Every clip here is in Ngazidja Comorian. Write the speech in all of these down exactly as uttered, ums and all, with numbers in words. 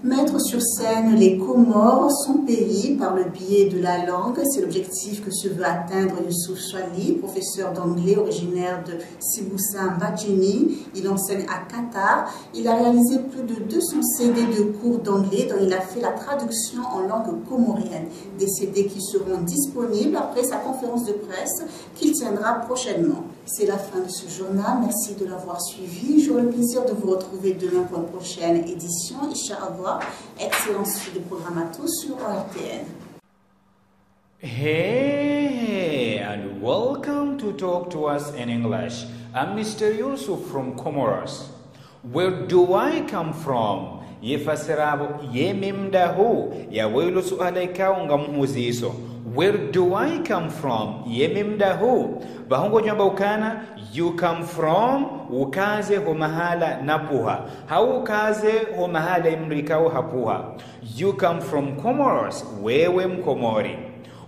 Mettre sur scène les Comores, son pays, par le biais de la langue, c'est l'objectif que se veut atteindre Youssouf Chouali, professeur d'anglais originaire de Siboussa Mbadjini. Il enseigne à Qatar. Il a réalisé plus de deux cents C D de cours d'anglais dont il a fait la traduction en langue comorienne. Des C D qui seront disponibles après sa conférence de presse qu'il tiendra prochainement. C'est la fin de ce journal. Merci de l'avoir suivi. J'aurai le plaisir de vous retrouver demain pour une prochaine édition. Inch'Allah, excellente suite de programme à tous sur O R T N. Hey, hey, and welcome to Talk to Us in English. I'm Mister Yusuf from Comoros. Where do I come from? Ye fasiri yapvo, ye mi mdahu, yapvo ilo suala ikao ngamhuziso. Where do I come from? Ye mi mdahu. Pvaho ngodjo amba ukana, you come from, ukaze ho mahala napvuha. Hau ukaze ho mahala ye mdru ikao hapvuha. You come from Comoros, wewe Mkomori.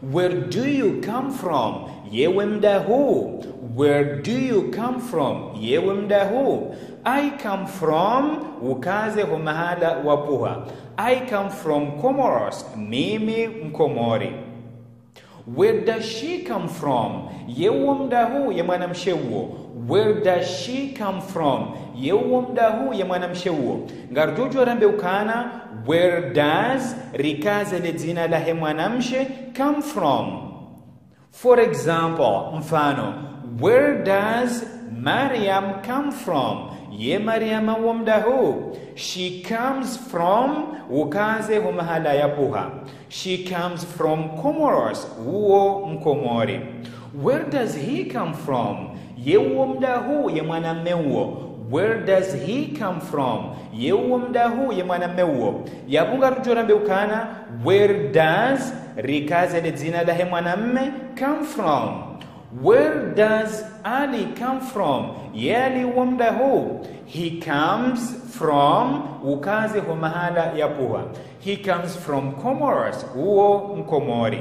Where do you come from? Ye we mdahu. Where do you come from? Ye we mdahu. I come from, ukaze ho mahala wapvuha. I come from Comoros, mimi Mkomori. Where does she come from? Ye uwo mdahu, ye mwanamshe uwo. Where does she come from? Ye uwo mdahu, ye mwanamshe uwo. Ngarudjodjo rambe ukana, where does, rikaze le dzina lahe mwanamshe, come from? For example, mfano, where does Mariam come from? Ye Mariam uwo mdahu. She comes from, ukaze ho mahala yapvuha. She comes from Comoros, uwo Mkomori. Where does he come from? Ye uwo mdahu, ye mwanamme uwo. Where does he come from? Ye uwo mdahu, ye mwanamme uwo. Yapvo ngarudjo rambe ukana, where does, rikaze le dzina lahe mwanamme, come from? Where does Ali come from? Ye Ali uwo mdahu. He comes from, ukaze ho mahala yapvuha. He comes from Comoros, uwo Mkomori.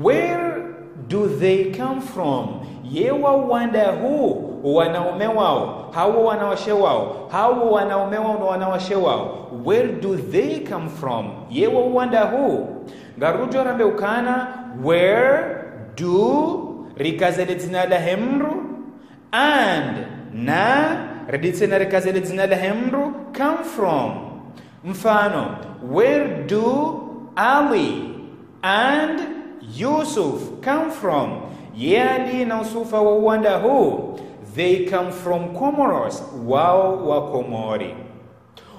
Where do they come from? Ye wao wa ndahu, wanaume wao, hau wanawashe wao, hau wanaume wao no wanawashe wao. Where do they come from? Ye wao wa ndahu. Ngarudjo rambe ukana, where do, rikaze le dzina lahe mdru, and, na, riditse na rikaze le dzina lahe mdru, come from. Mfano, where do Ali and Yusuf come from? Ye Ali na Yusufa wao wa ndahu? They come from Comoros, wao wa Komori.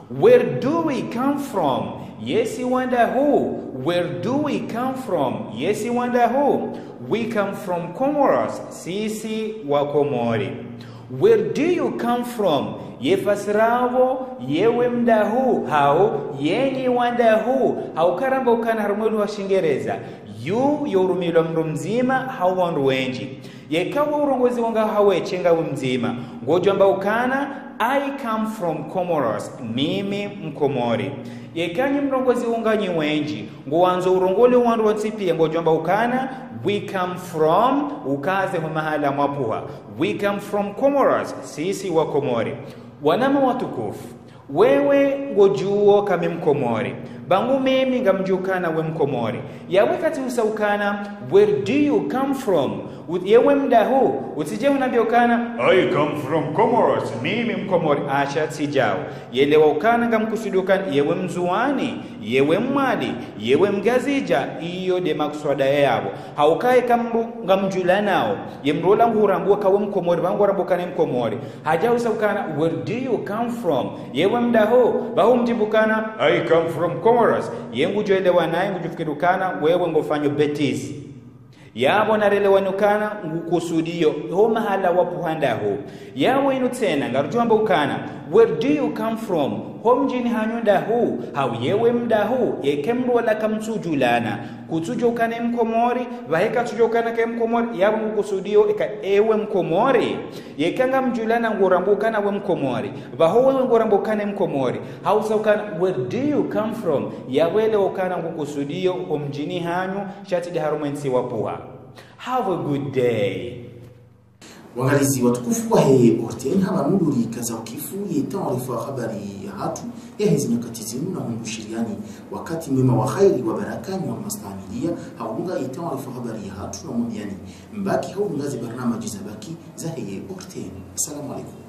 Where do we come from? Ye si wa ndahu? Where do we come from? Ye si wa ndahu? We come from Comoros, sisi wa Komori. Where do you come from? Ye fasiri yapvo, ye we mdahu, hau, ye nyi wa ndahu, hau karamba ukana harumwa lugha ya Shingereza. You yo urumilwa mdru mdzima, hau wandru wendji. Yeka we urongoziwa nga hawe she ngawe mdzima, ngodjo amba ukana, I come from Comoros, mimi Mkomori. Yeka nyi mrongoziwa nga nyi wendji, ngwandzo urongole wandru wontsi pia, ngodjo amba ukana, we come from, ukaze ho mahala mwapvuha. We come from Comoros, sisi wa Komori. Wananya watukufu, wewe ngodjuo ka mi Mkomori. Ba ngu mimi ngamdjuo ukana we Mkomori. Yawe katsi usa ukana, where do you come from? Ut-, ye we mdahu, utsidje unambie ukana, I come from Comoros, mimi Mkomori. Asha, tsi djao. Yelewa ukana ngamkusudio ukana, ye we Mndzuwani, ye we Mmwali, ye we Mngazidja, iyo nde makuswada yapvo. Hauka yeka mdru ngamdjulanao, ye mdru ola nguhurambuo ka we Mkomori, ba nguhurambuo ukana ye Mkomori. Hadja usa ukana, where do you come from? Ye we mdahu, ba humdjibu ukana, I come from Comoros. Ye ngudjo elewa naye, ngudjo fikiri ukana, wewe ngofanyo bêtise. Yapvo narelewane ukana, ngukusudio, ho mahala wapvuha ndahu. Yawe inu tsena, ngarudjo amba ukana, where do you come from? Ho mdjini hanyu ndahu, hau ye we mdahu, yeka mdru ola kamtsudjulana. Kutsudjua ukana ye Mkomori, ba yeka katsudjua ukana ka ye Mkomori, yapvo ngukusudio, eka ewe Mkomori. Yeka ngamdjulana nguhurambuo ukana we Mkomori. Ba ho wewe nguhurambuo ukana ye Mkomori. Hausa ukana, where do you come from? Yawe elewa ukana ngukusudio, ho mdjini hanyu, sha tsi nde harumwa ye ntsi wapvuha. Have a good day. Wangalizi watukufu wahe O R T N, hapvanu ndo rikaza ukifu ye taarifa habari yahatru yaheze nyakati zinu na Yaani, wakati mwema wa khairi wa barakani wa mastamilia, ha udunga ye taarifa habari yahatru na mwambiani, mbaki ha udunga ze barnamaji zabaki za heye O R T N. Assalamu alaikum.